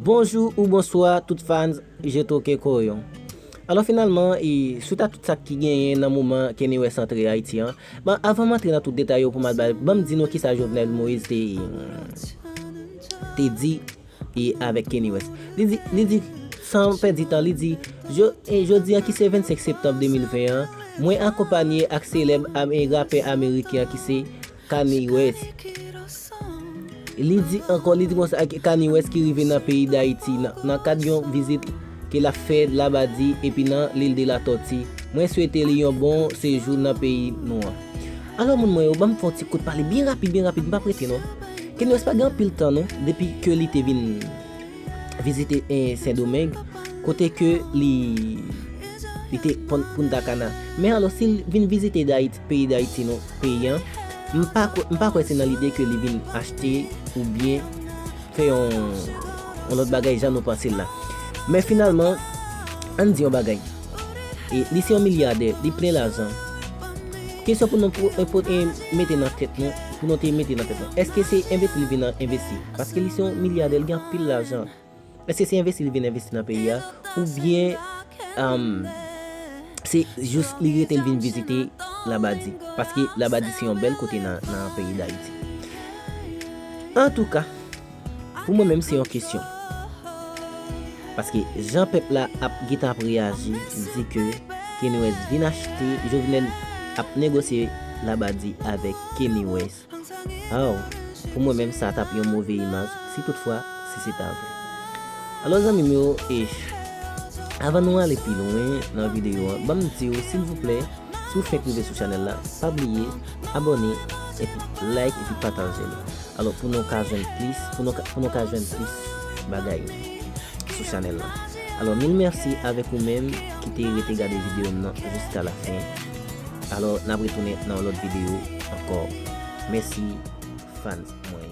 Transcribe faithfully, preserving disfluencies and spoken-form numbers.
Bonjou ou bonswa tout fans Jetoke Koyon. Alò finalman, e, swit a tout sa ki genyen nan moman Kanye West antre Ayiti an, ban, avan m antre nan tout detay yo pou m al bay, ban m di nou kisa Jovenel Moïse te, te di e avèk Kanye West. Li di, li di, san pèdi tan, li di, jo, e, jodi an ki se vennsenk septanm de mil ven an, mwen akonpanye ak selèb ame, rapè ameriken an ki se Kanye West. Li di ankò, li di konsa, Kanye West ki rive nan peyi Dayiti nan, nan kad yon vizit ke l ap fè Labadi epi nan Lil de la Tòti. Mwen swete li yon bon sejou nan peyi nou an. Alò moun mwen yo, ban m fè yon ti kout pale byen rapid, byen rapid, m p ap rete non. Kanye West pa gen anpil tan non, depi ke li te vin vizite, eh, Sendomeng, kote ke li, li te pon-, Punta Cana. Men alò, si l vin vizite Dayiti, peyi Dayiti, non, peyi an, m pa kwè, m pa kwè se nan lide ke li vin achte oubyen fè yon, yon lòt bagay jan nou panse l la. Men finalman, ann di yon bagay. E, li se yon milyadè, li plen lajan. Kesyon pou nou pou, pou, e, mete nan tèt nou, pou nou te mete nan tèt nou. Èske se envesti li vin envesti? Paske li se yon milyadè, li gen anpil lajan. Èske se envesti li vin envesti nan peyi a? Oubyen, um, se jis li rete l vin vizite Labadi? Paske Labadi se yon bèl kote nan, nan peyi Dayiti. Antouka, pou mwen menm se yon kesyon. Paske jan pèp la ap gentan ap reyaji, di ke Kanye West vin achte, Jovenel ap negosye Labadi avèk Kanye West. Aw, pou mwen menm sa t ap yon move imaj, si toutfwa, si se ta vre. Alò zanmi m yo, e, avan nou ale pi lwen nan videyo an, ban m di w, silvouplè, si w fenk rive sou chanèl la, pa bliye abòne, epi like, epi pataje l. Alò, pou nou ka jwenn plis, pou nou ka, pou nou ka jwenn plis bagay sou chanèl la. Alò, mil mèsi avèk ou menm ki te rete gade videyo m nan jiska la fen. Alò, n ap retounen nan yon lòt videyo ankò. Mèsi, fans mwen.